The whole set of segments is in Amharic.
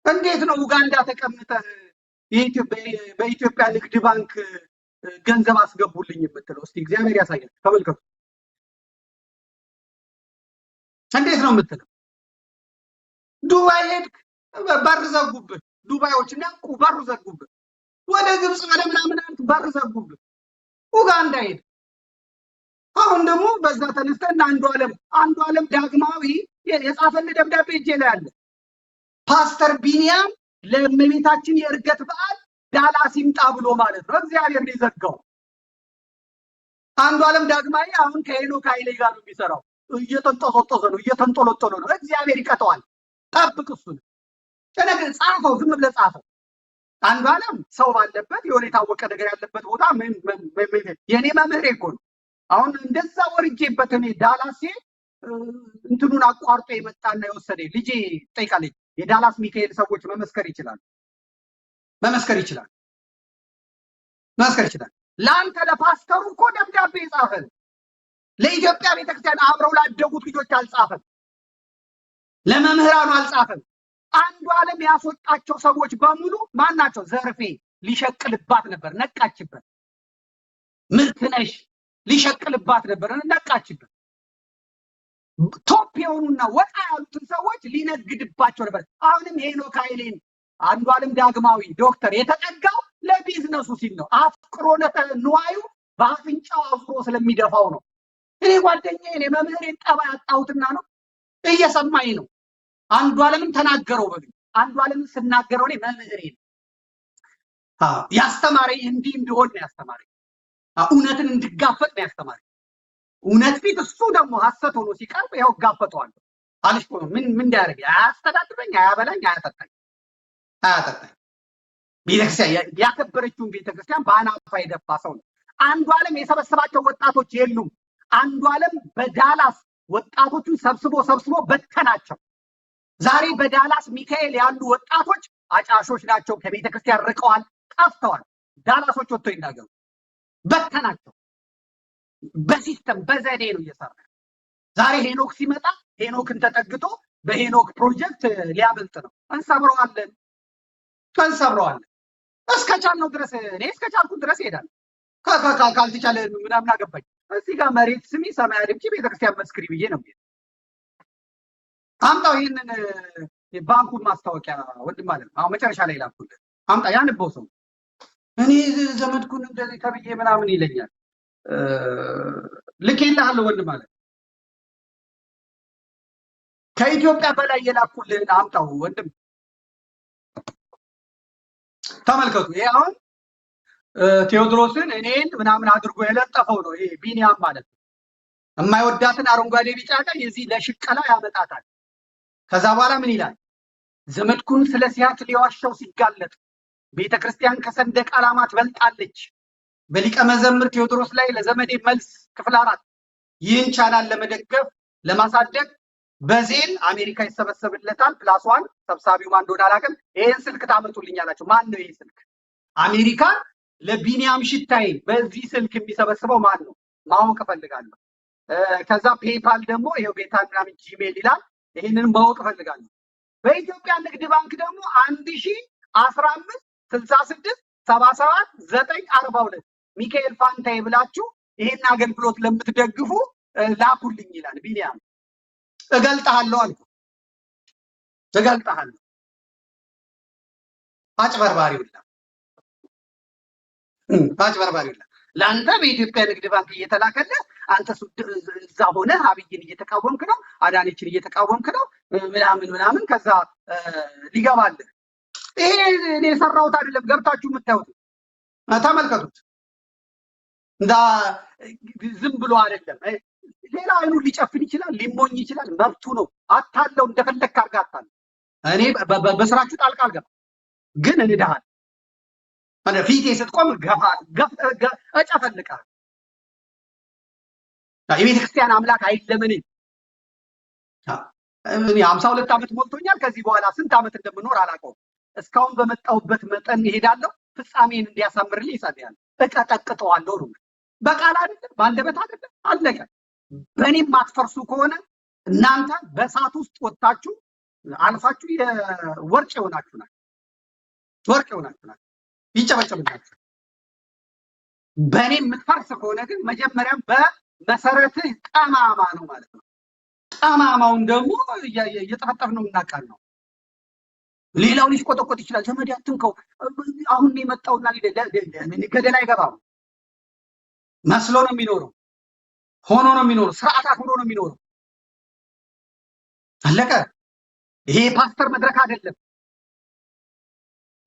እንዴት ነው ኡጋንዳ ተቀምጠህ በኢትዮጵያ ንግድ ባንክ ገንዘብ አስገቡልኝ የምትለው? እስቲ እግዚአብሔር ያሳያል። ተመልከቱ። እንዴት ነው የምትለው? ዱባይ ሄድክ፣ በር ዘጉብህ። ዱባዮች ነቁ፣ በሩ ዘጉብህ። ወደ ግብፅ ወደ ምናምን አልክ፣ በር ዘጉብህ። ኡጋንዳ ሄድክ። አሁን ደግሞ በዛ ተነስተህ አንዱ ዓለም ዳግማዊ የጻፈልህ ደብዳቤ እጄ ላይ አለ። ፓስተር ቢኒያም ለእመቤታችን የእርገት በዓል ዳላስ ይምጣ ብሎ ማለት ነው። እግዚአብሔር ነው የዘጋው። አንዱ ዓለም ዳግማዊ አሁን ከሄኖክ ኃይሌ ጋር ነው የሚሰራው። እየተንጠለጠለ ነው፣ እየተንጠለጠለ ነው። እግዚአብሔር ይቀጠዋል። ጠብቅ፣ እሱን ነገር ጻፈው፣ ዝም ብለህ ጻፈው። አንዱ ዓለም ሰው ባለበት የሆነ የታወቀ ነገር ያለበት ቦታ የኔ መምህሬ እኮ ነው። አሁን እንደዛ ወርጄበት እኔ ዳላሴ እንትኑን አቋርጦ የመጣና የወሰደ ልጄ ጠይቃለች። የዳላስ ሚካኤል ሰዎች መመስከር ይችላሉ፣ መመስከር ይችላል፣ መመስከር ይችላል። ለአንተ ለፓስተሩ እኮ ደብዳቤ የጻፈ ለኢትዮጵያ ቤተክርስቲያን አብረው ላደጉት ልጆች አልጻፈም፣ ለመምህራኑ አልጻፈም። አንዱ ዓለም ያስወጣቸው ሰዎች በሙሉ ማን ናቸው? ዘርፌ ሊሸቅልባት ነበር፣ ነቃችበት። ምርትነሽ ሊሸቅልባት ነበር፣ ነቃችበት። Top የሆኑና ወጣ ያሉትን ሰዎች ሊነግድባቸው ነበር። አሁንም ሄኖክ ኃይሌን አንዱ ዓለም ዳግማዊ ዶክተር የተጠጋው ለቢዝነሱ ሲል ነው። አፍቅሮ ንዋዩ በአፍንጫው አዙሮ ስለሚደፋው ነው። እኔ ጓደኛዬን የመምህሬን ጠባይ ያጣሁትና ነው፣ እየሰማኝ ነው። አንዱ ዓለምን ተናገረው በሉኝ። አንዱ ዓለምን ስናገረው እኔ መምህሬ ነው ያስተማረኝ፣ እንዲህ እንድሆን ነው ያስተማረኝ። እውነትን እንድጋፈጥ ነው ያስተማረኝ። እውነት ፊት እሱ ደግሞ ሐሰት ሆኖ ሲቀርብ ይኸው እጋፈጠዋለሁ። አልሽ ምን ምን እንዳያደርግ አያስተዳድረኝ፣ አያበላኝ፣ አያጠጣኝ አያጠጣኝ። ቤተክርስቲያን ያከበረችውን ቤተክርስቲያን በአናቷ የደፋ ሰው ነው። አንዱ ዓለም የሰበሰባቸው ወጣቶች የሉም። አንዱ ዓለም በዳላስ ወጣቶቹን ሰብስቦ ሰብስቦ በተናቸው። ዛሬ በዳላስ ሚካኤል ያሉ ወጣቶች አጫሾች ናቸው። ከቤተ ክርስቲያን ርቀዋል፣ ጠፍተዋል። ዳላሶች ወጥተው ይናገሩ። በተናቸው። በ system በዘዴ ነው እየሰራ። ዛሬ ሄኖክ ሲመጣ ሄኖክን ተጠግቶ በሄኖክ ፕሮጀክት ሊያበልጥ ነው። እንሰብረዋለን፣ እንሰብረዋለን። እስከቻልነው ድረስ፣ እኔ እስከቻልኩት ድረስ እሄዳለሁ። ካልተቻለ ምናምን አገባኝ። እዚህ ጋር መሬት ስሚ ሰማይ አድምጪ ቤተክርስቲያን መስክሪ ብዬ ነው። አምጣው ይህንን ባንኩን ማስታወቂያ ወንድም ማለት ነው። አሁን መጨረሻ ላይ ላኩልህ። አምጣ ያንበው ሰው እኔ ዘመድኩን እንደዚህ ተብዬ ምናምን ይለኛል። ልኬልሃለሁ ወንድም ማለት ከኢትዮጵያ በላይ የላኩልህን አምጣው ወንድም። ተመልከቱ። ይሄ አሁን ቴዎድሮስን እኔን ምናምን አድርጎ የለጠፈው ነው። ይሄ ቢኒያም ማለት ነው። የማይወዳትን አረንጓዴ ቢጫ ቀይ የዚህ ለሽቀላ ያመጣታል። ከዛ በኋላ ምን ይላል? ዘመድኩን ስለ ሲያትል የዋሻው ሲጋለጥ ቤተ ክርስቲያን ከሰንደቅ ዓላማ ትበልጣለች። በሊቀ መዘምር ቴዎድሮስ ላይ ለዘመዴ መልስ ክፍል 4። ይህን ቻናል ለመደገፍ ለማሳደግ በ Zelle አሜሪካ ይሰበሰብለታል። +1 ሰብሳቢው ማን እንደሆነ አላውቅም። ይህን ስልክ ታመጡልኛላችሁ። ማን ነው ይህ ስልክ? አሜሪካ ለቢኒያም ሽታዬ በዚህ ስልክ የሚሰበስበው ማን ነው? ማወቅ እፈልጋለሁ። ከዛ PayPal ደግሞ ይኸው ቤታ ምናምን Gmail ይላል። ይህንን ማወቅ እፈልጋለሁ። በኢትዮጵያ ንግድ ባንክ ደግሞ 10156677942 ሚካኤል ፋንታዬ ብላችሁ ይሄን አገልግሎት ለምትደግፉ ላኩልኝ ይላል ቢኒያም። እገልጥሃለሁ አልኩ፣ እገልጥሃለሁ። አጭበርባሪውላ አጭበርባሪውላ ለአንተ በኢትዮጵያ ንግድ ባንክ እየተላከልህ አንተ እዛ ሆነህ አብይን እየተቃወምክ ነው፣ አዳነችን እየተቃወምክ ነው ምናምን ምናምን፣ ከዛ ሊገባልህ። ይሄ እኔ የሰራሁት አይደለም፣ ገብታችሁ የምታዩት ተመልከቱት። እንዳ ዝም ብሎ አይደለም። ሌላ አይኑን ሊጨፍን ይችላል፣ ሊሞኝ ይችላል፣ መብቱ ነው። አታለው፣ እንደፈለግክ አድርገህ አታለው። እኔ በስራችሁ ጣልቃ አልገባም፣ ግን እንዳሃል ፊቴ ስትቆም እጨፈልቅሃለሁ። የቤተ ክርስቲያን አምላክ አይለመንኝ። እኔ 52 ዓመት ሞልቶኛል። ከዚህ በኋላ ስንት ዓመት እንደምኖር አላውቀውም። እስካሁን በመጣሁበት መጠን እሄዳለሁ። ፍጻሜን እንዲያሳምርልኝ እጸልያለሁ። እቀጠቅጠዋለሁ ነው። በቃል አይደለም፣ በአንደበት አይደለም፣ አለቀ። በእኔም ማትፈርሱ ከሆነ እናንተ በእሳት ውስጥ ወጥታችሁ አልፋችሁ የወርቅ የሆናችሁ ናችሁ፣ ወርቅ የሆናችሁ ናችሁ። ይጨበጨብላችሁ። በእኔ የምትፈርስ ከሆነ ግን መጀመሪያም በመሰረትህ ጠማማ ነው ማለት ነው። ጠማማውን ደግሞ እየጠፈጠፍ ነው የምናውቃል ነው። ሌላው ልጅ ቆጠቆጥ ይችላል። ዘመድ አትንከው፣ አሁን የመጣውና ገደል አይገባም መስሎ ነው የሚኖረው፣ ሆኖ ነው የሚኖረው፣ ስርዓት አክብሮ ነው የሚኖረው። አለቀ። ይሄ የፓስተር መድረክ አይደለም።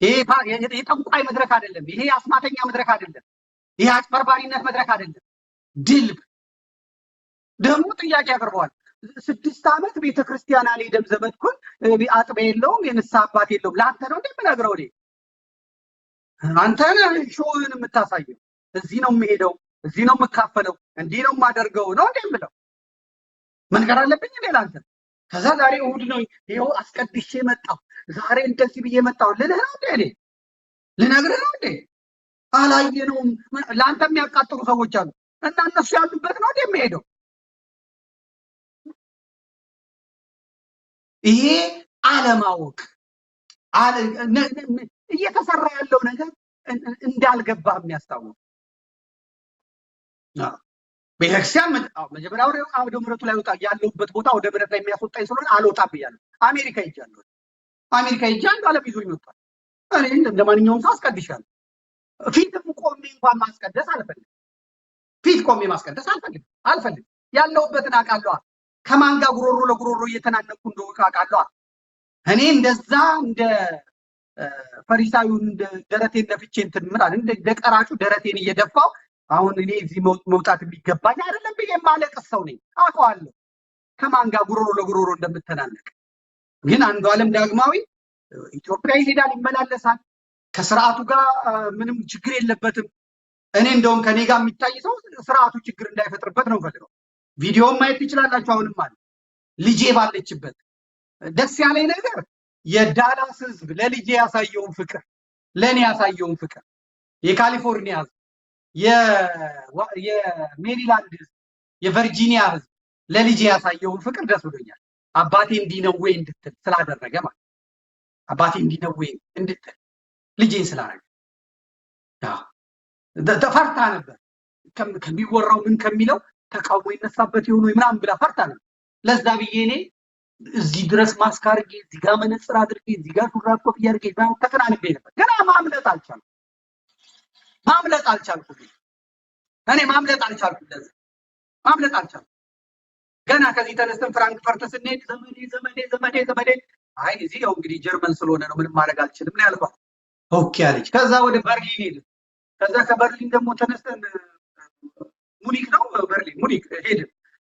ይሄ የጠንቋይ መድረክ አይደለም። ይሄ የአስማተኛ መድረክ አይደለም። ይሄ አጭበርባሪነት መድረክ አይደለም። ድልብ ደግሞ ጥያቄ ያቀርበዋል። 6 ዓመት ቤተክርስቲያን አልሄደም ዘመድኩን፣ አጥቢያ የለውም፣ የንስሐ አባት የለውም። ለአንተ ነው እንደምነግረው እኔ። አንተ ነህ ሾውን የምታሳየው። እዚህ ነው የምሄደው፣ እዚህ ነው የምካፈለው፣ እንዲህ ነው የማደርገው ነው እንዴ የምለው። መንገር አለብኝ እንዴ ለአንተ? ከዛ ዛሬ እሑድ ነው፣ ይኸው አስቀድሼ መጣሁ፣ ዛሬ እንደዚህ ብዬ መጣሁ ልልህ ነው እንዴ? እኔ ልነግርህ ነው እንዴ? አላየነውም። ለአንተ የሚያቃጥሩ ሰዎች አሉ እና እነሱ ያሉበት ነው እንዴ የምሄደው? ይሄ አለማወቅ እየተሰራ ያለው ነገር እንዳልገባ የሚያስታውቅ። ቤተክርስቲያን መጀመሪያ ወደ ምሕረቱ ላይ ወጣ ያለሁበት ቦታ ወደ ምሕረት ላይ የሚያስወጣኝ ስለሆነ አልወጣም ብያለሁ። አሜሪካ ሄጃለሁ። አሜሪካ ሄጄ አንዱ ዓለም ይዞኝ ወጥቷል። እኔ እንደማንኛውም ሰው አስቀድሻለሁ። ፊትም ቆሜ እንኳን ማስቀደስ አልፈልግም። ፊት ቆሜ ማስቀደስ አልፈልግም አልፈልግም። ያለሁበትን አውቃለሁ። ከማን ጋር ጉሮሮ ለጉሮሮ እየተናነቅኩ እንደሆነ አውቃለሁ። እኔ እንደዛ እንደ ፈሪሳዊው እንደ ደረቴን ነፍቼ እንትን ምን አለ እንደ ቀራጩ ደረቴን እየደፋው አሁን እኔ እዚህ መውጣት የሚገባኝ አይደለም ብዬ የማለቅስ ሰው ነኝ። አውቀዋለሁ ከማን ጋር ጉሮሮ ለጉሮሮ እንደምተናነቅ። ግን አንዱ ዓለም ዳግማዊ ኢትዮጵያ ይሄዳል፣ ይመላለሳል። ከስርዓቱ ጋር ምንም ችግር የለበትም። እኔ እንደውም ከኔ ጋር የሚታይ ሰው ስርዓቱ ችግር እንዳይፈጥርበት ነው የምፈልገው። ቪዲዮም ማየት ትችላላችሁ። አሁንም አለ ልጄ ባለችበት ደስ ያለኝ ነገር የዳላስ ህዝብ ለልጄ ያሳየውን ፍቅር፣ ለኔ ያሳየውን ፍቅር፣ የካሊፎርኒያ ህዝብ፣ የሜሪላንድ ህዝብ፣ የቨርጂኒያ ህዝብ ለልጄ ያሳየውን ፍቅር ደስ ብሎኛል። አባቴ እንዲህ ነው ወይ እንድትል ስላደረገ ማለት አባቴ እንዲህ ነው ወይ እንድትል ልጄን ስላደረገ። አዎ ተፈርታ ነበር ከሚወራው ምን ከሚለው ተቃውሞ ይነሳበት ይሆን ወይ ምናምን ብላ ፈርታ ነበር። ለዛ ብዬ እኔ እዚህ ድረስ ማስክ አድርጌ እዚህ ጋር መነጽር አድርጌ እዚህ ጋር ሹራብ ኮፍያ አድርጌ ምናምን ተከናንቤ ነበር። ገና ማምለጥ አልቻልኩም። ማምለጥ አልቻልኩም። እኔ ማምለጥ አልቻልኩም። ለዛ ማምለጥ አልቻልኩም። ገና ከዚህ ተነስተን ፍራንክፈርት ስንሄድ ዘመዴ ዘመዴ ዘመዴ ዘመዴ፣ አይ እዚህ ያው እንግዲህ ጀርመን ስለሆነ ነው ምንም ማድረግ አልችልም ነው ያልኳት። okay አለች። ከዛ ወደ በርሊን ሄድን። ከዛ ከበርሊን ደግሞ ተነስተን ሙኒክ ነው በርሊን ሙኒክ ሄድን።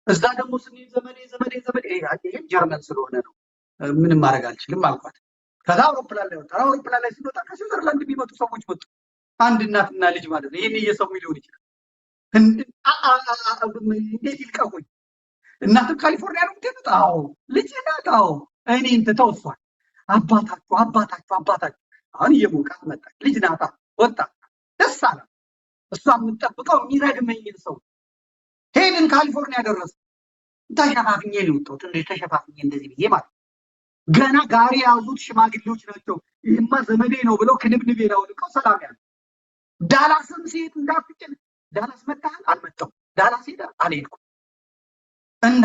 እዛ ደግሞ ስንሄድ ዘመዴ ዘመዴ ዘመዴ፣ ይሄ ጀርመን ስለሆነ ነው ምንም ማድረግ አልችልም አልኳት። ከዛ አውሮፕላን ላይ ወጣን። አውሮፕላን ላይ ስንወጣ ከስዊዘርላንድ የሚመጡ ሰዎች መጡ። አንድ እናትና ልጅ ማለት ነው። ይሄን እየሰሙ ሊሆን ይችላል። እንዴት ይልቀቁኝ? እናትም ካሊፎርኒያ ነው የምትሄዱት? አዎ። ልጅ ናት? አዎ። እኔን ትተው እሷን አባታችሁ አባታችሁ አባታችሁ አሁን እየሞቃት መጣች። ልጅ ናታ ወጣ ደስ አላት። እሷ የምትጠብቀው የሚረግመኝን ሰው። ሄድን ካሊፎርኒያ ደረስን። ተሸፋፍኜ ነው የወጣሁት። እንደዚህ ተሸፋፍኜ እንደዚህ ብዬ ማለት ነው። ገና ጋሪ የያዙት ሽማግሌዎች ናቸው። ይሄማ ዘመዴ ነው ብለው ክንብንቤን አውልቀው ሰላም ያሉ። ዳላስም ሲሄድ እንዳትጭን ዳላስ መጣህ? አልመጣሁም። ዳላስ ሄደ? አልሄድኩም። እና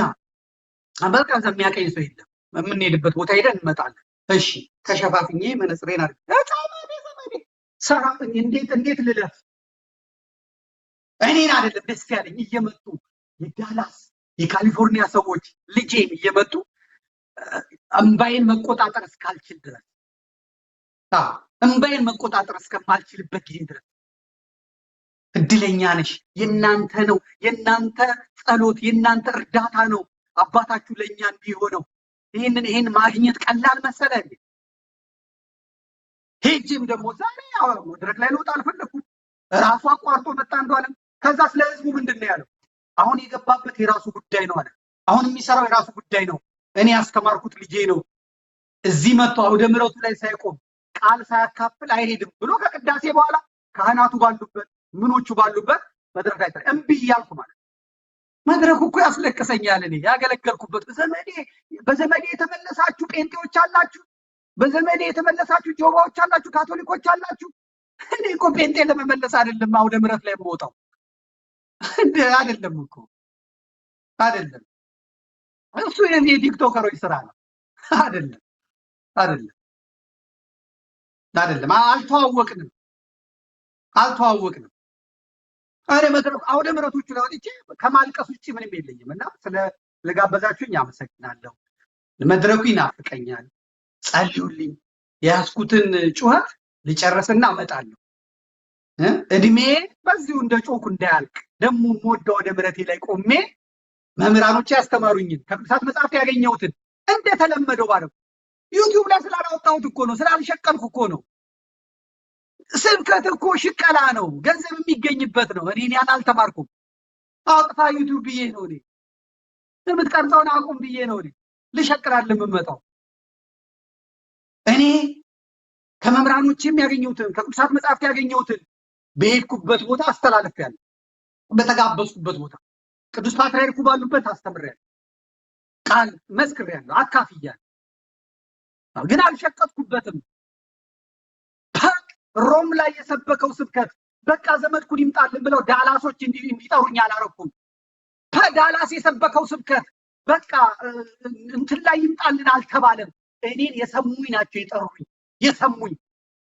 በቃ እዛ የሚያቀኝ ሰው የለም። የምንሄድበት ቦታ ሄደን እንመጣለን። እሺ ተሸፋፍኜ መነጽሬን አድርጌ ዘመዴ ዘመዴ ሰራ እንዴት ልለፍ? እኔን አይደለም ደስ ያለኝ እየመጡ የዳላስ የካሊፎርኒያ ሰዎች ልጄን እየመጡ እምባዬን መቆጣጠር እስካልችል ድረስ፣ አዎ እምባዬን መቆጣጠር እስከማልችልበት ጊዜ ድረስ እድለኛ ነሽ፣ የናንተ ነው፣ የናንተ ጸሎት፣ የናንተ እርዳታ ነው አባታችሁ ለኛ እንዲሆነው። ይሄን ማግኘት ቀላል መሰለ እንዴ? ሄጄም ደግሞ ዛሬ ያው መድረክ ላይ ልወጣ አልፈለኩም። ራሱ አቋርጦ መጣ አንዱ አለም። ከዛ ስለ ህዝቡ ምንድን ነው ያለው? አሁን የገባበት የራሱ ጉዳይ ነው አለ። አሁን የሚሰራው የራሱ ጉዳይ ነው። እኔ ያስተማርኩት ልጄ ነው። እዚህ መጥቶ አውደ ምሕረቱ ላይ ሳይቆም ቃል ሳያካፍል አይሄድም ብሎ ከቅዳሴ በኋላ ካህናቱ ባሉበት ምኖቹ ባሉበት መድረክ ላይ እምቢ እያልኩ ማለት ነው። መድረኩ እኮ ያስለቅሰኛል። እኔ ያገለገልኩበት ዘመዴ፣ በዘመዴ የተመለሳችሁ ጴንጤዎች አላችሁ፣ በዘመዴ የተመለሳችሁ ጆባዎች አላችሁ፣ ካቶሊኮች አላችሁ። እኔ እኮ ጴንጤ ለመመለስ አይደለም አውደ ምሕረት ላይ የምወጣው፣ እንደ አይደለም እኮ አይደለም። እሱ የዚህ የቲክቶከሮች ስራ ነው። አይደለም፣ አይደለም፣ አይደለም። አልተዋወቅንም፣ አልተዋወቅንም። እኔ መድረክ አውደ ምሕረቶቹ ላይ ወጥቼ ከማልቀስ ውጭ ምንም የለኝም። እና ስለጋበዛችሁኝ አመሰግናለሁ። መድረኩ ይናፍቀኛል። ጸልዩልኝ። የያዝኩትን ጩኸት ልጨርስና እመጣለሁ። እድሜ በዚሁ እንደ ጮኩ እንዳያልቅ ደግሞ የምወደው አውደ ምሕረቴ ላይ ቆሜ መምህራኖቼ ያስተማሩኝን ከቅዱሳት መጽሐፍት ያገኘሁትን እንደተለመደው ባለው ዩቲዩብ ላይ ስላላወጣሁት እኮ ነው፣ ስላልሸቀልኩ እኮ ነው። ስብከት እኮ ሽቀላ ነው፣ ገንዘብ የሚገኝበት ነው። እኔ ያን አልተማርኩም። አውጥታ ዩቲዩብ ብዬ ነው እኔ የምትቀርጸውን አቁም ብዬ ነው እኔ ልሸቅላል የምመጣው። እኔ ከመምህራኖቼም ያገኘሁትን ከቅዱሳት መጽሐፍት ያገኘሁትን በሄድኩበት ቦታ አስተላልፌያለሁ። በተጋበዝኩበት ቦታ ቅዱስ ፓትርያርኩ ባሉበት አስተምሬያለሁ፣ ቃል መስክሬያለሁ፣ አካፍያለሁ። ግን አልሸቀጥኩበትም። ሮም ላይ የሰበከው ስብከት በቃ ዘመድኩን ይምጣልን ብለው ዳላሶች እንዲጠሩኝ አላረኩም። ዳላስ የሰበከው ስብከት በቃ እንትን ላይ ይምጣልን አልተባለም። እኔን የሰሙኝ ናቸው የጠሩኝ። የሰሙኝ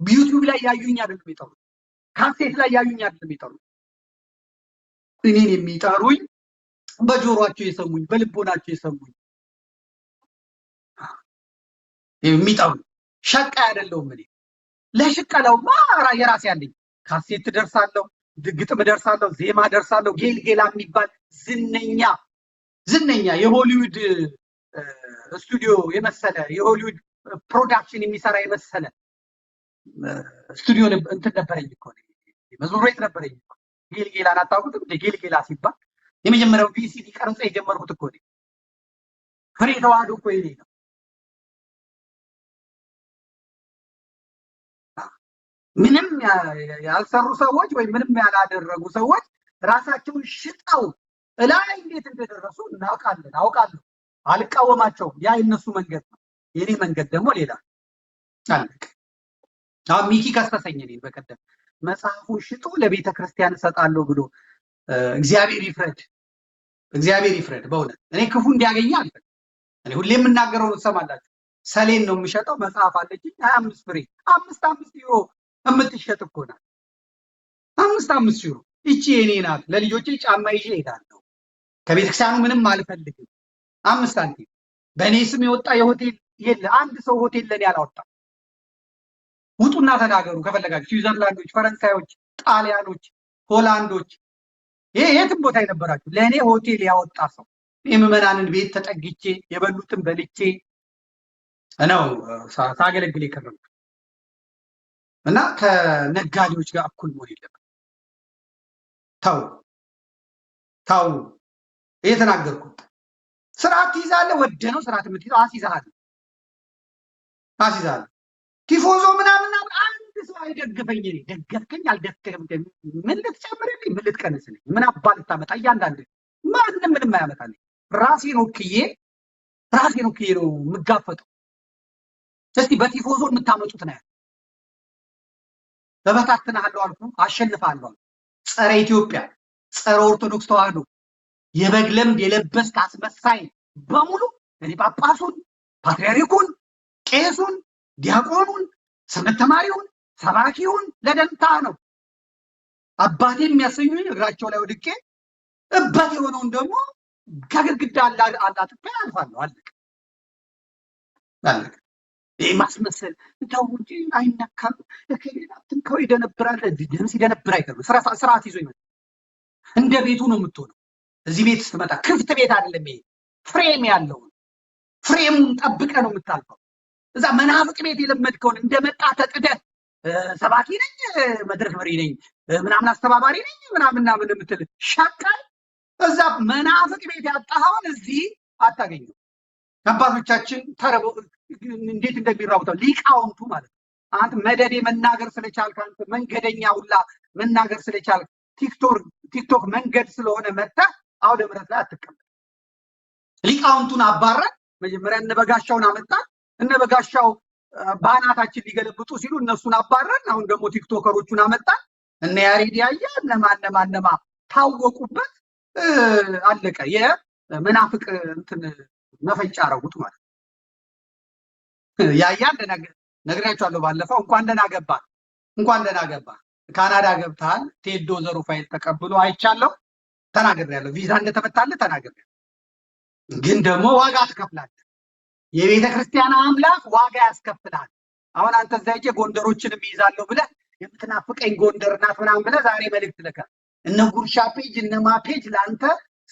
ዩቲዩብ ላይ ያዩኝ አይደለም የጠሩኝ፣ ካሴት ላይ ያዩኝ አይደለም የጠሩኝ። እኔን የሚጠሩኝ በጆሮአቸው የሰሙኝ፣ በልቦናቸው የሰሙኝ የሚጠሩኝ። ሸቃይ አይደለሁም እኔ። ለሽቀላውማ የራሴ አለኝ። ካሴት ደርሳለሁ፣ ግጥም ደርሳለሁ፣ ዜማ ደርሳለሁ። ጌልጌላ የሚባል ዝነኛ ዝነኛ የሆሊውድ ስቱዲዮ የመሰለ፣ የሆሊውድ production የሚሰራ የመሰለ ስቱዲዮ እንትን ነበረኝ እኮ፣ መዝሙር ቤት ነበረኝ እኮ። ጌልጌላን አታውቁትም? ጌልጌላ ሲባል የመጀመሪያው VCD ቀርጾ የጀመርኩት እኮ እኔ። ፍሬ ተዋህዶ እኮ የኔ ነው። ምንም ያልሰሩ ሰዎች ወይም ምንም ያላደረጉ ሰዎች ራሳቸውን ሽጠው እላይ እንዴት እንደደረሱ እናውቃለን። አውቃለሁ፣ አልቃወማቸውም። ያ የነሱ መንገድ ነው። የኔ መንገድ ደግሞ ሌላ አለቅ። አሁን ሚኪ ከሰሰኝ እኔን በቀደም መጽሐፉን ሽጦ ለቤተ ክርስቲያን እሰጣለሁ ብሎ። እግዚአብሔር ይፍረድ፣ እግዚአብሔር ይፍረድ። በእውነት እኔ ክፉ እንዲያገኝ አልፈልግም። እኔ ሁሌ የምናገረውን ትሰማላችሁ። ሰሌን ነው የምሸጠው። መጽሐፍ አለችኝ 25 ፍሬ፣ 5 5 ዩሮ የምትሸጥ እኮ ናት። 5 5 ዩሮ ይቺ የኔ ናት። ለልጆቼ ጫማ ይዤ እሄዳለሁ። ከቤተክርስቲያኑ ምንም አልፈልግም። 5 ሳንቲም በእኔ ስም የወጣ የሆቴል የለ። አንድ ሰው ሆቴል ለኔ አላወጣም። ውጡና ተናገሩ ከፈለጋችሁ። ስዊዘርላንዶች፣ ፈረንሳዮች፣ ጣሊያኖች፣ ሆላንዶች፣ ይሄ የትም ቦታ የነበራችሁ ለእኔ ሆቴል ያወጣ ሰው፣ የምዕመናንን ቤት ተጠግቼ የበሉትን በልቼ ነው ሳገለግል የከረምኩት እና ከነጋዴዎች ጋር እኩል መሆን የለብንም። ተው ተው፣ እየተናገርኩት ስርዓት ትይዛለህ። ወደ ነው ስርዓት የምትይዘው፣ አስይዝሃለሁ፣ አስይዝሃለሁ። ቲፎዞ ምናምን አንድ ሰው አይደግፈኝ። እኔ ደገፍከኝ አልደገፍከኝ ምን ልትጨምርልኝ፣ ምን ልትቀንስልኝ፣ ምን አባ ልታመጣ? እያንዳንድ ማንም ምንም አያመጣልኝ። ራሴን ወክዬ፣ ራሴን ወክዬ ነው የምጋፈጠው። እስቲ በቲፎዞ የምታመጡት ነው ያለው። በበታትንሃለሁ አልኩ፣ አሸንፍሃለሁ አልኩ። ጸረ ኢትዮጵያ፣ ጸረ ኦርቶዶክስ ተዋህዶ የበግ ለምድ የለበስክ አስመሳይ በሙሉ እኔ ጳጳሱን፣ ፓትርያርኩን፣ ቄሱን፣ ዲያቆኑን፣ ሰንበት ተማሪውን፣ ሰባኪውን ለደንታ ነው። አባቴ የሚያሰኙኝ እግራቸው ላይ ወድቄ እበት የሆነውን ደግሞ ከግድግዳ አላጥቤ አልፋለሁ። አለቀ አለቀ። ይህ ማስመሰል ተው እንጂ አይነካም። እከሌን አትንካው፣ ይደነብራል። ደም ሲደነብር አይቀርም። ስርዓት ይዞ ይመጣል። እንደ ቤቱ ነው የምትሆነው። እዚህ ቤት ስትመጣ ክፍት ቤት አይደለም ይሄ፣ frame ያለው frame ኡን ጠብቀህ ነው የምታልፈው። እዛ መናፍቅ ቤት የለመድከውን እንደመጣ ተጥደህ ሰባኪ ነኝ፣ መድረክ መሪ ነኝ፣ ምናምን አስተባባሪ ነኝ ምናምን ምናምን የምትል ሸቃይ እዛ መናፍቅ ቤት ያጣኸውን እዚህ አታገኘው። አባቶቻችን ተርበው እንዴት እንደሚራቡት ሊቃውንቱ ማለት ነው። አንተ መደዴ መናገር ስለቻልክ፣ አንተ መንገደኛ ሁላ መናገር ስለቻልክ፣ ቲክቶክ መንገድ ስለሆነ መጥተህ አውደ ምሕረት ላይ አትቀመጥ። ሊቃውንቱን አባረን። መጀመሪያ እነ በጋሻውን አመጣን። እነ በጋሻው በአናታችን ሊገለብጡ ሲሉ እነሱን አባረን። አሁን ደግሞ ቲክቶከሮቹን አመጣን። እነ ያሬድ ያያ እነማ እነማ እነማ ታወቁበት። አለቀ። የመናፍቅ እንትን መፈንጫ አረጉት ማለት ነው። ያያ ነግሬያቸዋለሁ ባለፈው። እንኳን ደህና ገባ፣ እንኳን ደህና ገባ። ካናዳ ገብተሃል። ቴዶ ዘሩፋኤል ተቀብሎ አይቻለሁ፣ ተናግሬያለሁ። ቪዛ እንደተመታልህ ተናግሬያለሁ። ግን ደግሞ ዋጋ ትከፍላለህ። የቤተ ክርስቲያን አምላክ ዋጋ ያስከፍላል። አሁን አንተ እዛ ሄጄ ጎንደሮችንም ይይዛለሁ ብለህ የምትናፍቀኝ ጎንደር ናት ምናምን ብለህ ዛሬ መልእክት ልከህ እነ ጉርሻ page እነ ማ page ለአንተ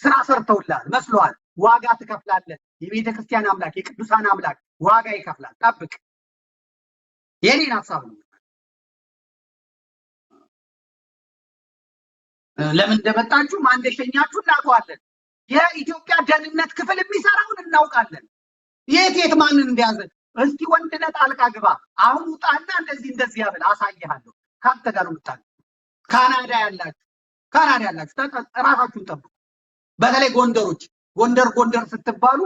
ስራ ሰርተውልሃል መስሎሃል። ዋጋ ትከፍላለህ። የቤተ ክርስቲያን አምላክ የቅዱሳን አምላክ ዋጋ ይከፍላል። ጠብቅ። የኔን ሀሳብ ነው። ለምን እንደመጣችሁ ማን እንደሸኛችሁ እናውቀዋለን። የኢትዮጵያ ደህንነት ክፍል የሚሰራውን እናውቃለን። የት የት ማንን እንደያዘ እስቲ ወንድነት ጣልቃ ግባ። አሁን ውጣና እንደዚህ እንደዚህ ያብል አሳይሃለሁ። ከአንተ ጋር ነው የምጣለው። ካናዳ ያላችሁ ካናዳ ያላችሁ ራሳችሁን ጠብቁ። በተለይ ጎንደሮች፣ ጎንደር ጎንደር ስትባሉ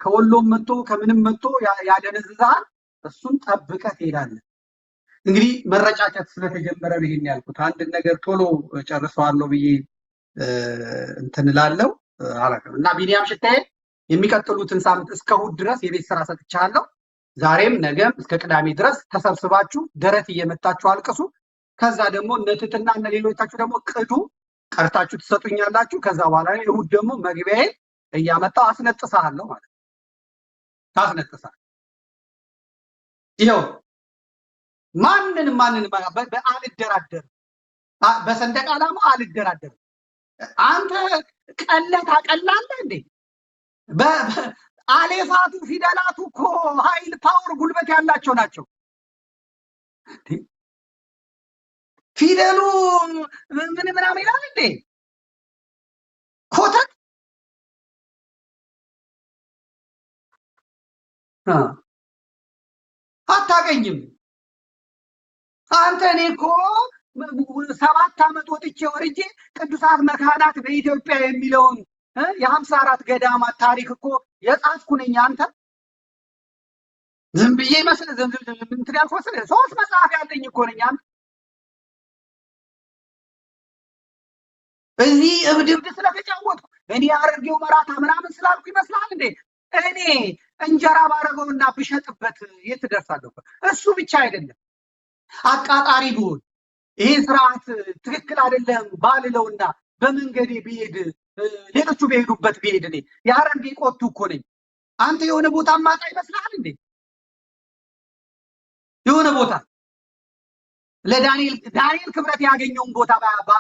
ከወሎም መጥቶ ከምንም መጥቶ ያደነዝዝሃል። እሱን ጠብቀህ ትሄዳለህ። እንግዲህ መረጫጨት ስለተጀመረ ነው ይሄን ያልኩት። አንድ ነገር ቶሎ ጨርሰዋለሁ ብዬ እንትን እላለሁ አላውቅም። እና ቢኒያም ሽታዬ የሚቀጥሉትን ሳምንት እስከ እሑድ ድረስ የቤት ስራ ሰጥቻለሁ። ዛሬም ነገም እስከ ቅዳሜ ድረስ ተሰብስባችሁ ደረት እየመታችሁ አልቅሱ። ከዛ ደግሞ እነ ትትና እነ ሌሎቻችሁ ደግሞ ቅዱ ቀርታችሁ ትሰጡኛላችሁ። ከዛ በኋላ እሑድ ደግሞ መግቢያዬን እያመጣሁ አስነጥሳለሁ ማለት ነው። አስነጥሳለሁ። ይኸው ማንንም ማንንም አልደራደርም። በሰንደቅ ዓላማው አልደራደርም። አንተ ቀለህ ታቀላለህ እንዴ? አሌፋቱ ፊደላቱ እኮ ኃይል power ጉልበት ያላቸው ናቸው። ፊደሉ ምን ምናምን ይላል እንዴ? ኮተት አታገኝም። አንተ እኔ እኮ 7 ዓመት ወጥቼ ወርጄ ቅዱሳት መካናት በኢትዮጵያ የሚለውን የ54 ገዳማት ታሪክ እኮ የጻፍኩ ነኝ። አንተ ዝም ብዬ ይመስል ዝም ዝም ዝም እንትን ያልኩህ መሰለህ? 3 መጽሐፍ ያለኝ እኮ ነኝ። አንተ እዚህ እብድ እብድ ስለተጫወትኩ እኔ አረጌው መራታ ምናምን ስላልኩ ይመስልሃል እንዴ? እኔ እንጀራ ባረገውና ብሸጥበት የት እደርሳለሁ? እሱ ብቻ አይደለም፣ አቃጣሪ ብሆን ይሄ ስርዓት ትክክል አይደለም ባልለውና በመንገዴ ብሄድ ሌሎቹ በሄዱበት ብሄድ እኔ የሐረርጌ ቆቱ እኮ ነኝ። አንተ የሆነ ቦታ ማጣ ይመስልሃል እንዴ? የሆነ ቦታ ለዳንኤል ዳንኤል ክብረት ያገኘውን ቦታ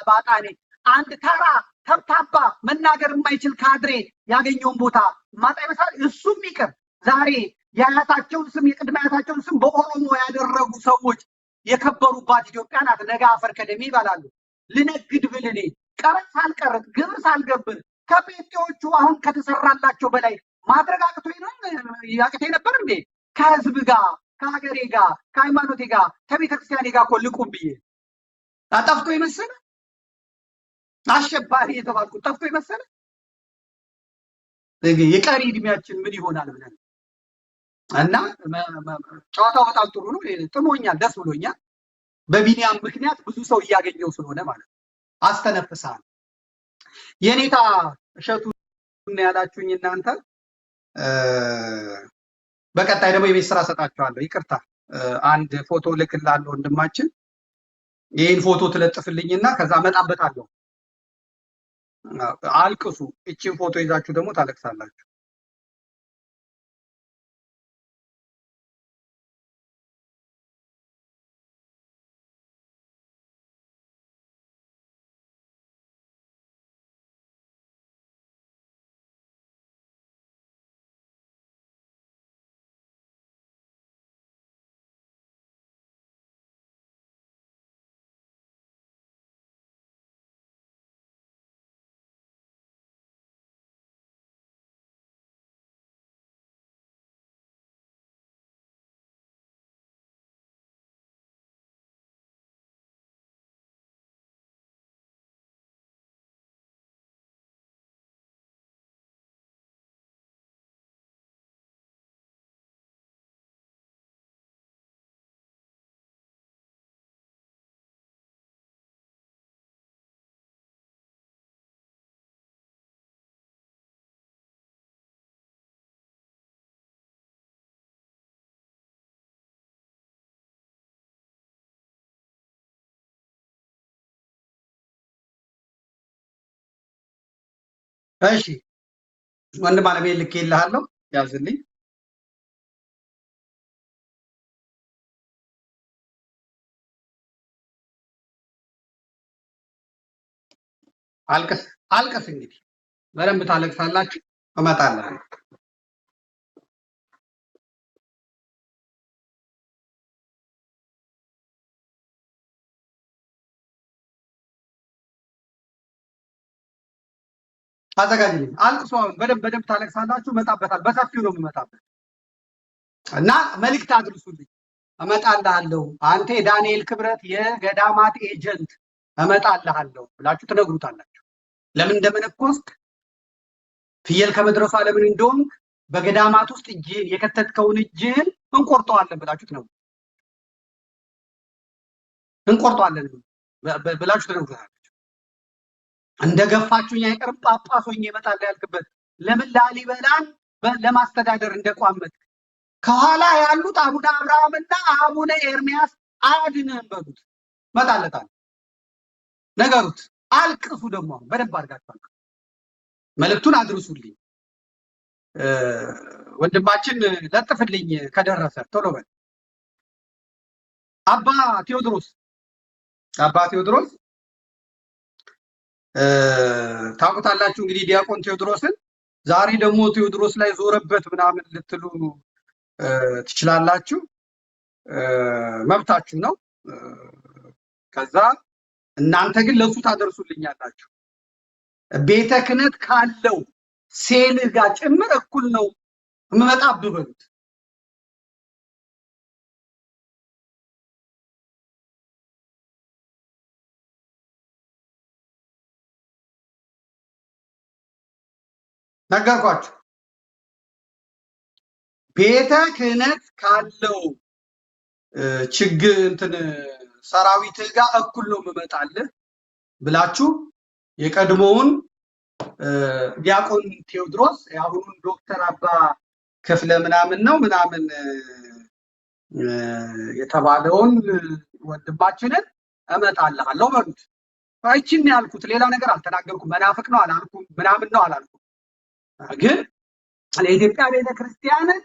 ባጣ እኔ አንድ ተራ ተብታባ መናገር የማይችል ካድሬ ያገኘውን ቦታ ማጣ ይመስላል? እሱም ይቅር፣ ዛሬ የአያታቸውን ስም የቅድመ አያታቸውን ስም በኦሮሞ ያደረጉ ሰዎች የከበሩባት ኢትዮጵያ ናት። ነገ አፈር ከደሜ ይበላሉ። ልነግድ ብል እኔ ቀረጥ ሳልቀርጥ ግብር ሳልገብር ከጴንጤዎቹ አሁን ከተሰራላቸው በላይ ማድረግ አቅቶኝ ነው ያቅተኝ ነበር እንዴ? ከህዝብ ጋር ከሀገሬ ጋር ከሃይማኖቴ ጋር ከቤተክርስቲያኔ ጋር እኮ ልቁም ብዬ ጠፍቶ የመሰለ አሸባሪ የተባልኩት ጠፍቶ የመሰለ የቀሪ እድሜያችን ምን ይሆናል ብለን እና ጨዋታው በጣም ጥሩ ነው። ጥሞኛል፣ ደስ ብሎኛል። በቢኒያም ምክንያት ብዙ ሰው እያገኘው ስለሆነ ማለት ነው። አስተነፍሳል። የኔታ እሸቱ ነው ያላችሁኝ እናንተ። በቀጣይ ደግሞ የቤት ስራ ሰጣችኋለሁ። ይቅርታ አንድ ፎቶ ልክላለሁ ወንድማችን፣ ይሄን ፎቶ ትለጥፍልኝና ከዛ እመጣበታለሁ። አልቅሱ። እቺን ፎቶ ይዛችሁ ደግሞ ታለቅሳላችሁ። እሺ ወንድም አለሜ ልኬልሃለሁ፣ ያዝልኝ። አልቅስ አልቅስ፣ እንግዲህ በደንብ ታለቅሳላችሁ። እመጣለሁ። አዘጋጅልኝ። አልቅሱ። አሁን በደንብ በደንብ ታለቅሳላችሁ። እመጣበታለሁ። በሰፊው ነው የምመጣበት እና መልእክት አድርሱልኝ። እመጣልሃለሁ፣ አንተ የዳንኤል ክብረት የገዳማት agent እመጣልሃለሁ ብላችሁ ትነግሩታላችሁ። ለምን እንደመነኮስክ፣ ፍየል ከመድረሷ ለምን እንደሆንክ፣ በገዳማት ውስጥ እጅህን የከተትከውን እጅህን እንቆርጠዋለን ብላችሁ ትነግሩ እንቆርጠዋለን ብላችሁ ትነግሩታላችሁ። እንደገፋችሁኝ አይቀርም ጳጳስ ሆኜ እመጣለሁ ያልክበት ለምን ላሊበላን ለማስተዳደር እንደቋመጥክ ከኋላ ያሉት አቡነ አብርሃምና አቡነ ኤርሚያስ አያድንህም በሉት። እመጣለታለሁ፣ ነገሩት። አልቅሱ ደግሞ አሁን በደንብ አድርጋችሁ አልቅሱ። መልእክቱን አድርሱልኝ። ወንድማችን ለጥፍልኝ ከደረሰ ቶሎ በል። አባ ቴዎድሮስ፣ አባ ቴዎድሮስ ታውቁታላችሁ እንግዲህ ዲያቆን ቴዎድሮስን። ዛሬ ደግሞ ቴዎድሮስ ላይ ዞረበት ምናምን ልትሉ ትችላላችሁ፣ መብታችሁ ነው። ከዛ እናንተ ግን ለሱ ታደርሱልኛላችሁ። ቤተ ክህነት ካለው ሴልህ ጋር ጭምር እኩል ነው የምመጣብህ በሉት። ነገርኳችሁ። ቤተ ክህነት ካለው ችግር እንትን ሰራዊትህ ጋር እኩል ነው የምመጣልህ ብላችሁ የቀድሞውን ዲያቆን ቴዎድሮስ የአሁኑን ዶክተር አባ ክፍለ ምናምን ነው ምናምን የተባለውን ወንድማችንን እመጣልሃለሁ በሉት። አይቺን ያልኩት ሌላ ነገር አልተናገርኩም። መናፍቅ ነው አላልኩም፣ ምናምን ነው አላልኩም። ግን ለኢትዮጵያ ቤተክርስቲያንን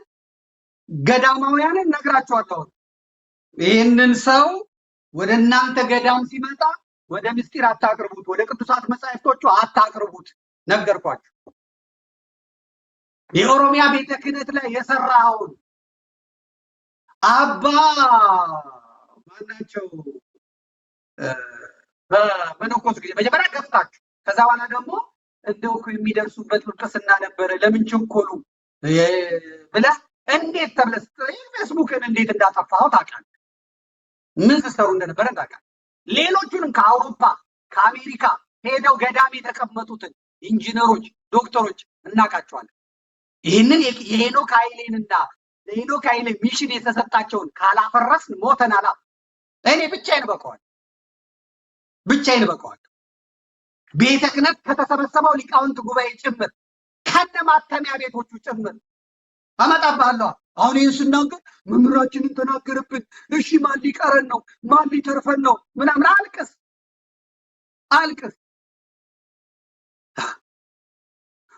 ገዳማውያንን ነግራቸዋለሁ። ይህንን ሰው ወደ እናንተ ገዳም ሲመጣ ወደ ምስጢር አታቅርቡት፣ ወደ ቅዱሳት መጻሕፍቶቹ አታቅርቡት። ነገርኳችሁ። የኦሮሚያ ቤተ ክህነት ላይ የሰራውን አባ ማናቸው በመነኮሱ ጊዜ መጀመሪያ ገፍታችሁ ከዛ በኋላ ደግሞ እንደው እኮ የሚደርሱበት ጵጵስና ነበረ ለምን ቸኮሉ ብለህ እንዴት ተብለህ ስትጠይቅ ፌስቡክን እንዴት እንዳጠፋኸው ታውቃለህ። ምን ስትሰሩ እንደነበረ ታውቃለህ። ሌሎቹንም ከአውሮፓ ከአሜሪካ ሄደው ገዳም የተቀመጡትን ኢንጂነሮች፣ ዶክተሮች እናውቃቸዋለን። ይህንን የሄኖክ ኃይሌንና የሄኖክ ኃይሌ mission የተሰጣቸውን ካላፈረስን ሞተናል። እኔ ብቻዬን በቀዋል፣ ብቻዬን በቀዋል። ቤተ ክህነት ከተሰበሰበው ሊቃውንት ጉባኤ ጭምር ከነ ማተሚያ ቤቶቹ ጭምር አመጣብሃለሁ። አሁን ይህን ስናገር መምህራችንን ተናገረብን፣ እሺ ማን ሊቀረን ነው? ማን ሊተርፈን ነው? ምናምን አልቅስ አልቅስ።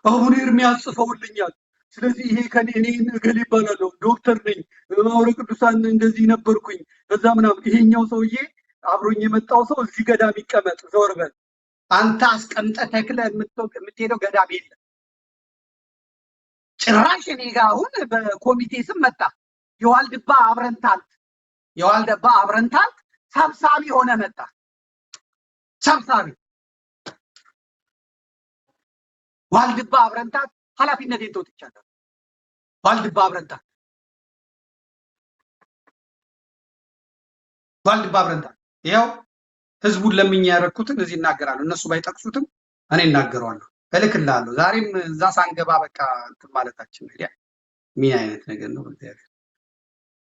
አቡነ ኤርሚያስ ጽፈውልኛል። ስለዚህ ይሄ ከኔ እኔ እገሌ እባላለሁ፣ ዶክተር ነኝ፣ ማኅበረ ቅዱሳን እንደዚህ ነበርኩኝ፣ በዛ ምናምን። ይሄኛው ሰውዬ አብሮኝ የመጣው ሰው እዚህ ገዳም ይቀመጥ፣ ዘወር በል አንተ አስቀምጠህ ተክለህ የምትሄደው ገዳም የለም። ጭራሽ እኔ ጋር አሁን በኮሚቴ ስም መጣ። የዋልድባ አብረንታንት የዋልድባ አብረንታንት ሰብሳቢ ሆነ መጣ። ሰብሳቢ ዋልድባ አብረንታንት ኃላፊነቴን ተወጥቻለሁ። ዋልድባ አብረንታንት ዋልድባ አብረንታንት ይኸው ህዝቡን ለምኜ ያደረኩትን እዚህ እናገራለሁ። እነሱ ባይጠቅሱትም እኔ እናገረዋለሁ፣ እልክልሃለሁ። ዛሬም እዛ ሳንገባ በቃ እንትን ማለታችን ነው። ምን አይነት ነገር ነው? እግዚአብሔር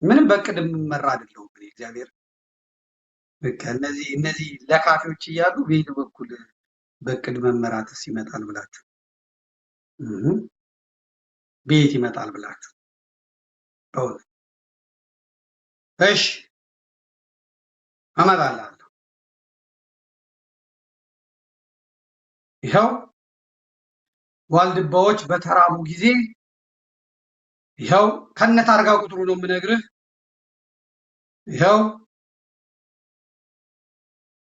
ምንም በእቅድ የምመራ አይደለሁም እኔ። እግዚአብሔር በቃ እነዚህ ለካፊዎች እያሉ በየት በኩል በእቅድ መመራትስ ይመጣል ብላችሁ ቤት ይመጣል ብላችሁ በእውነት እሺ፣ እመጣልሃለሁ። ይኸው ዋልድባዎች በተራቡ ጊዜ ይኸው ከነታርጋ ቁጥሩ ነው የምነግርህ። ይኸው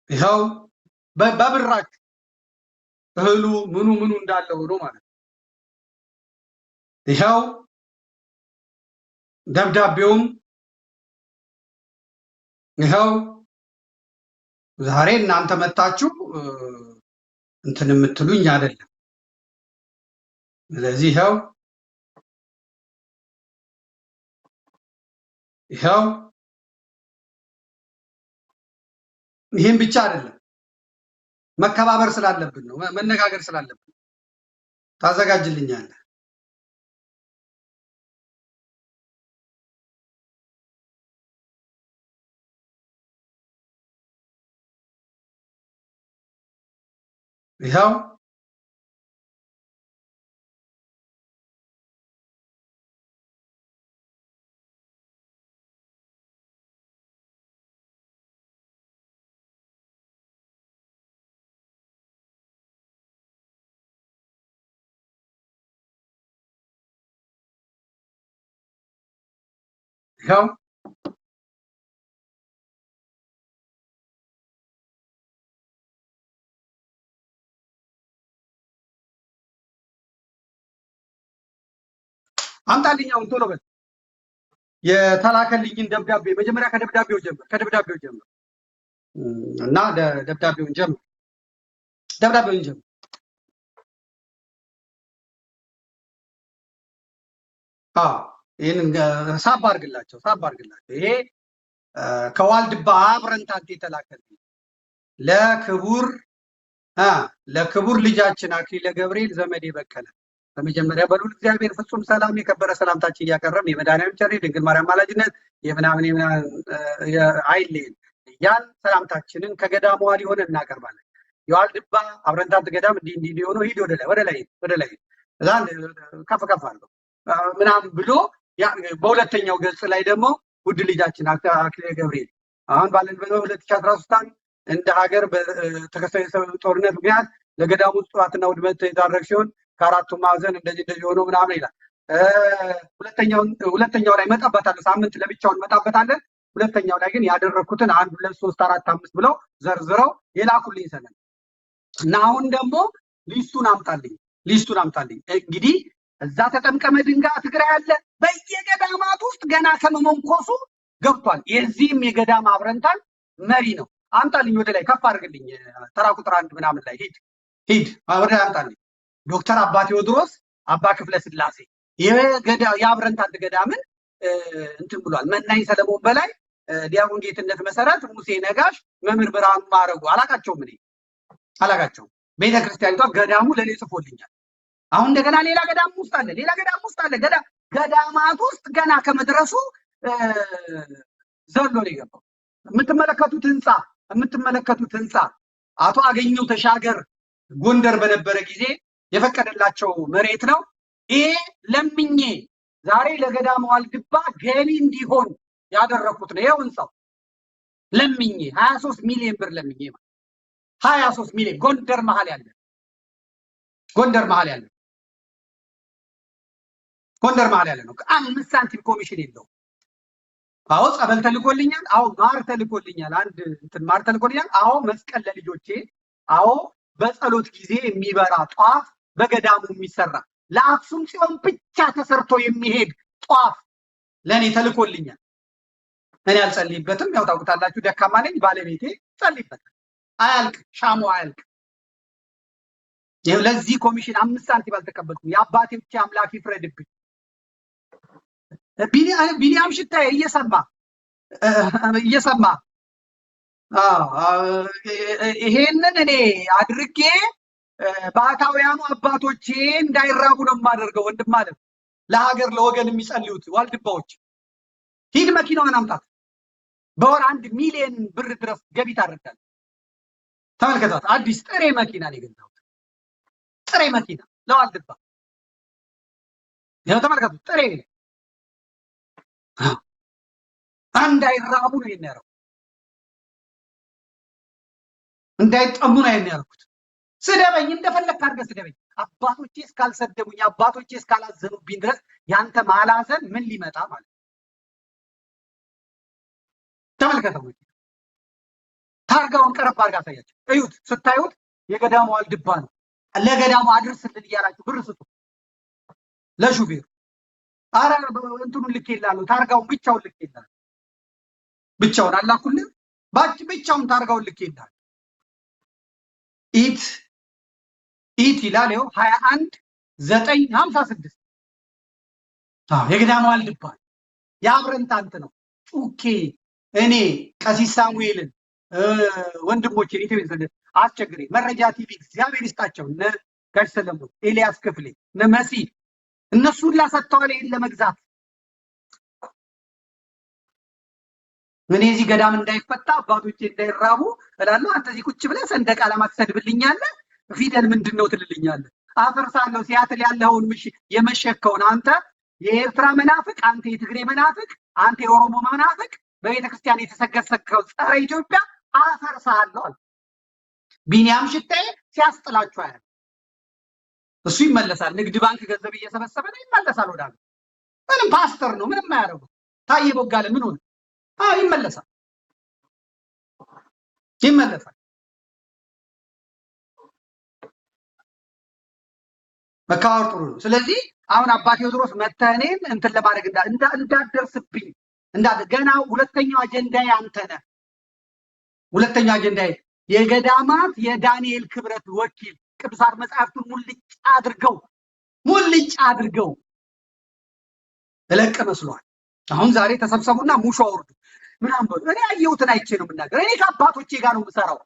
ይኸው በብራችሁ እህሉ ምኑ ምኑ እንዳለ ሆኖ ማለት ነው። ይኸው ደብዳቤውም ይኸው ዛሬ እናንተ መጣችሁ እንትን የምትሉኝ አይደለም። ስለዚህ ይኸው ይኸው ይህም ብቻ አይደለም፣ መከባበር ስላለብን ነው፣ መነጋገር ስላለብን ታዘጋጅልኛለህ። ይኸው ይኸው አምጣልኝ አሁን ቶሎ በል። የተላከልኝን ደብዳቤ መጀመሪያ ከደብዳቤው ጀምር፣ ከደብዳቤው ጀምር እና ደብዳቤውን ጀምር፣ ደብዳቤውን ጀምር። አዎ ይሄንን ሳብ አድርግላቸው፣ ሳብ አድርግላቸው። ይሄ ከዋልድባ አብረንታንት የተላከልኝ ለክቡር ልጃችን አክሊለ ገብርኤል ዘመዴ በቀለ በመጀመሪያ በልዑል እግዚአብሔር ፍጹም ሰላም የከበረ ሰላምታችን እያቀረብን የመድኃኔዓለም ቸርነት ድንግል ማርያም አማላጅነት የምናምን የምናምን አይለየን ያን ሰላምታችንን ከገዳሙ ዋሊ ሆነን እናቀርባለን። የዋልድባ አብረንታንት ገዳም እንዲህ እንዲህ እንዲህ ሆኖ ሂድ ወደ ላይ ወደ ላይ ወደ ላይ እዛ ከፍ ከፍ አድርገው ምናምን ብሎ ያ በሁለተኛው ገጽ ላይ ደግሞ ውድ ልጃችን አክሊለ ገብርኤል አሁን ባለንበት በ2013 እንደ ሀገር በተከሰተው ጦርነት ምክንያት ለገዳሙ ጥፋትና ውድመት የዳረገ ሲሆን ከአራቱ ማዕዘን እንደዚህ እንደዚህ ሆኖ ምናምን ይላል። ሁለተኛው ላይ እመጣበታለሁ፣ ሳምንት ለብቻው እንመጣበታለን። ሁለተኛው ላይ ግን ያደረኩትን 1 2 3 4 5 ብለው ዘርዝረው የላኩልኝ ሰነድ እና አሁን ደግሞ ሊስቱን አምጣልኝ፣ ሊስቱን አምጣልኝ። እንግዲህ እዛ ተጠምቀ መድንጋ ትግራይ አለ፣ በየገዳማት ውስጥ ገና ከመመንኮሱ ገብቷል። የዚህም የገዳም አብረንታን መሪ ነው። አምጣልኝ፣ ወደ ላይ ከፍ አድርግልኝ፣ ተራ ቁጥር 1 ምናምን ላይ ሂድ ሂድ፣ ወደ ላይ አምጣልኝ። ዶክተር አባ ቴዎድሮስ አባ ክፍለ ስላሴ የአብረንታንት ገዳምን እንትን ብሏል። መናኝ ሰለሞን በላይ፣ ዲያቆን ጌትነት መሰረት፣ ሙሴ ነጋሽ፣ መምህር ብርሃኑ ማረጉ አላቃቸውም፣ እኔ አላቃቸውም። ቤተክርስቲያኒቷ ገዳሙ ለኔ ጽፎልኛል። አሁን እንደገና ሌላ ገዳም ውስጥ አለ፣ ሌላ ገዳም ውስጥ አለ። ገዳማት ውስጥ ገና ከመድረሱ ዘሎ ነው የገባው። የምትመለከቱት ህንጻ አቶ አገኘሁ ተሻገር ጎንደር በነበረ ጊዜ የፈቀደላቸው መሬት ነው። ይሄ ለምኜ ዛሬ ለገዳሙ ዋልድባ ገቢ እንዲሆን ያደረኩት ነው። ይሄው ህንጻው ለምኜ 23 ሚሊዮን ብር ለምኜ ማለት 23 ሚሊዮን ጎንደር መሃል ያለ፣ ጎንደር መሃል ያለ፣ ጎንደር መሃል ያለ ነው። 5 ሳንቲም ኮሚሽን የለውም። አዎ ጸበል ተልኮልኛል። አዎ ማር ተልኮልኛል። አንድ እንትን ማር ተልኮልኛል። አዎ መስቀል ለልጆቼ። አዎ በጸሎት ጊዜ የሚበራ ጧፍ በገዳሙ የሚሰራ ለአክሱም ጽዮን ብቻ ተሰርቶ የሚሄድ ጧፍ ለኔ ተልኮልኛል። እኔ አልጸልይበትም፣ ያው ታውቁታላችሁ፣ ደካማ ነኝ። ባለቤቴ ጸልይበታል። አያልቅ፣ ሻሙ አያልቅ። ይኸው ለዚህ ኮሚሽን 5 ሳንቲም አልተቀበልኩም። የአባቴ ብቻ አምላክ ይፍረድብኝ። ቢኒያም ሽታዬ እየሰማ ይሄንን እኔ አድርጌ ባህታውያኑ አባቶቼ እንዳይራቡ ነው የማደርገው። ወንድም አለ ለሀገር ለወገን የሚጸልዩት ዋልድባዎች፣ ሂድ መኪናዋን አምጣት። በወር 1 ሚሊዮን ብር ድረስ ገቢ ታደርጋለህ። ተመልከታት፣ አዲስ ጥሬ መኪና ነው የገዛሁት። ጥሬ መኪና ለዋልድባ። ይኸው ተመልከቱ፣ ጥሬ እንዳይራቡ ነው የሚያደርጉት፣ እንዳይጠሙ ነው የሚያደርጉት። ስደበኝ፣ እንደፈለግክ አድርገህ ስደበኝ። አባቶቼ እስካልሰደቡኝ፣ አባቶቼ እስካላዘኑብኝ ድረስ ያንተ ማላዘን ምን ሊመጣ ማለት ነው? ተመልከተው፣ ታርጋውን ቀረብ አድርጋ አሳያቸው። እዩት። ስታዩት የገዳሙ ዋልድባ ነው። ለገዳሙ አድርስልን እያላችሁ ብር ስጡ ለሹፌሩ። አረ እንትኑን ልኬልሃለሁ፣ ታርጋውን ብቻውን ልኬልሃለሁ። ብቻውን አላኩልህ፣ ብቻውን ታርጋውን ልኬልሃለሁ። ET ET ይላል። ይኸው 21 9 56 የገዳሙ ዋልድባ የአብረንታንት ነው። ጩኬ እኔ ቀሲስ ሳሙኤልን ወንድሞቼን ኢትዮ አስቸግሬ መረጃ ቲቪ እግዚአብሔር ይስጣቸው፣ እነ ጋሽ ሰለሞን፣ ኤልያስ ክፍሌ፣ እነ መሲ እነሱ ሁላ ሰጥተዋል ይሄን ለመግዛት። እኔ እዚህ ገዳም እንዳይፈታ አባቶቼ እንዳይራቡ እላለሁ። አንተ እዚህ ቁጭ ብለህ ሰንደቅ ዓላማ ትሰድብልኛለህ፣ ፊደል ምንድን ነው ትልልኛለህ። አፈርሳለሁ። ሲያትል ያለኸውን የመሸከውን አንተ የኤርትራ መናፍቅ፣ አንተ የትግሬ መናፍቅ፣ አንተ የኦሮሞ መናፍቅ፣ በቤተ ክርስቲያን የተሰገሰከው ጸረ ኢትዮጵያ አፈርሳለሁ አለ። ቢኒያም ሽታዬ ሲያስጥላችሁ አያለሁ። እሱ ይመለሳል። ንግድ ባንክ ገንዘብ እየሰበሰበ ነው፣ ይመለሳል ወደ ሀገር። ምንም ፓስተር ነው፣ ምንም አያደርጉት። ታዬ ቦጋለ ምን ሆነ? አዎ ይመለሳል፣ ይመለሳል። መከባበር ጥሩ ነው። ስለዚህ አሁን አባ ቴዎድሮስ መተህ እኔን እንትን ለማድረግ እንዳትደርስብኝ ገና ሁለተኛው አጀንዳዬ አንተ ነህ። ሁለተኛው አጀንዳዬ የገዳማት የዳንኤል ክብረት ወኪል ቅዱሳት መጽሐፍቱን ሙልጭ አድርገው ሙልጭ አድርገው እለቅ መስሏል። አሁን ዛሬ ተሰብሰቡና ሙሾ አውርዱ ምናምን በሉ። እኔ ያየሁትን አይቼ ነው የምናገር። እኔ ከአባቶቼ ጋር ነው የምሰራው።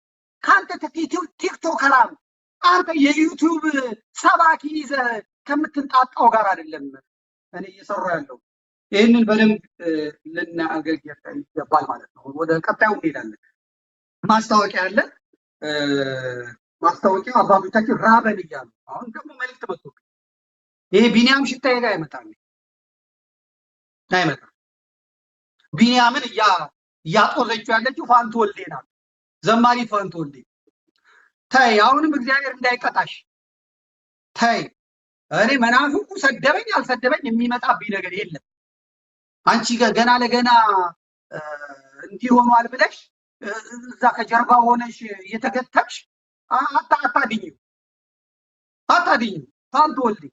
ከአንተ ቲክቶከራም አንተ የዩቲዩብ ሰባኪ ይዘህ ከምትንጣጣው ጋር አይደለም እኔ እየሰራሁ ያለው። ይህንን በደንብ ልናገር ይገባል ማለት ነው። ወደ ቀጣዩ እንሄዳለን። ማስታወቂያ አለ። ማስታወቂያ አባቶቻችን ራበን እያሉ አሁን ደግሞ መልዕክት መጥቶብኝ ይሄ ቢኒያም ሽታዬ ጋር አይመጣም አይመጣም። ቢኒያምን እያጦዘችው ያለችው ፋንቱ ወልዴ ናት። ዘማሪት ፋንቱ ወልዴ ተይ፣ አሁንም እግዚአብሔር እንዳይቀጣሽ ተይ። እኔ መናፍቁ ሰደበኝ አልሰደበኝ የሚመጣብኝ ነገር የለም። አንቺ ገና ለገና እንዲህ ሆኗል ብለሽ እዛ ከጀርባ ሆነሽ እየተገተብሽ አታድኝው አታድኝው። ፋንቱ ወልዴ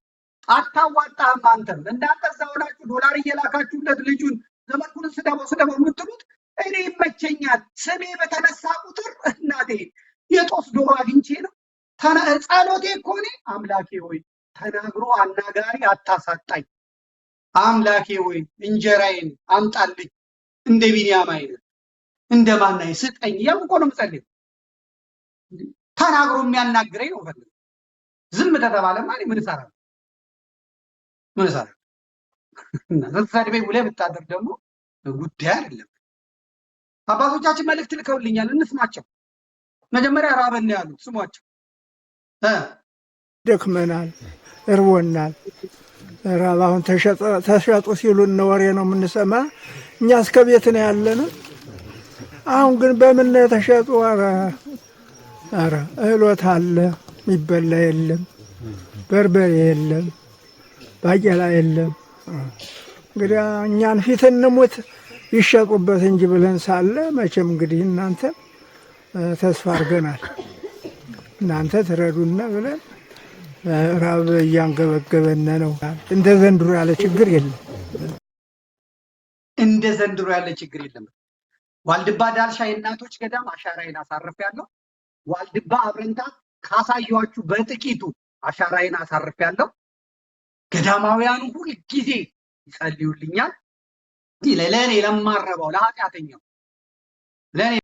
አታዋጣህም። አንተም እናንተ እዛ ሆናችሁ ዶላር እየላካችሁለት ልጁን ዘመድኩንን ስደበው ስደበው የምትሉት እኔ ይመቸኛል። ስሜ በተነሳ ቁጥር እናቴ የጦስ ዶሮ አግኝቼ ነው። ጸሎቴ እኮ እኔ አምላኬ ሆይ ተናግሮ አናጋሪ አታሳጣኝ፣ አምላኬ ሆይ እንጀራዬን አምጣልኝ፣ እንደ ቢንያም አይነት እንደ ማናይ ስጠኝ እያልኩ እኮ ነው የምጸልየው። ተናግሮ የሚያናግረኝ ነው ፈልገው። ዝም ተተባለማ እኔ ምን እሰራለሁ? ምን እሰራለሁ? እና ስትሰድበኝ ውለህ ብታደር ደግሞ ጉዳይ አይደለም። አባቶቻችን መልእክት ልከውልኛል፣ እንስማቸው። መጀመሪያ ራበን ያሉት ስሟቸው። ደክመናል፣ እርቦናል። ራብ አሁን ተሸጡ ሲሉን ወሬ ነው የምንሰማ። እኛ እስከ ቤት ነው ያለን። አሁን ግን በምን ነው የተሸጡ? ኧረ ኧረ እህሎት አለ፣ የሚበላ የለም፣ በርበሬ የለም፣ ባቄላ የለም። እንግዲህ እኛን ፊት እንሙት ይሸጡበት እንጂ ብለን ሳለ መቼም እንግዲህ እናንተ ተስፋ አድርገናል። እናንተ ትረዱና ብለን ራብ እያንገበገበን ነው። እንደ ዘንድሮ ያለ ችግር የለም። እንደ ዘንድሮ ያለ ችግር የለም። ዋልድባ ዳልሻ የእናቶች ገዳም አሻራዬን አሳርፌያለሁ። ዋልድባ አብረንታ ካሳየኋችሁ በጥቂቱ አሻራዬን አሳርፌያለሁ። ገዳማውያኑ ሁል ጊዜ ይጸልዩልኛል። ለእኔ ለማረባው ለኃጢአተኛው ለእኔ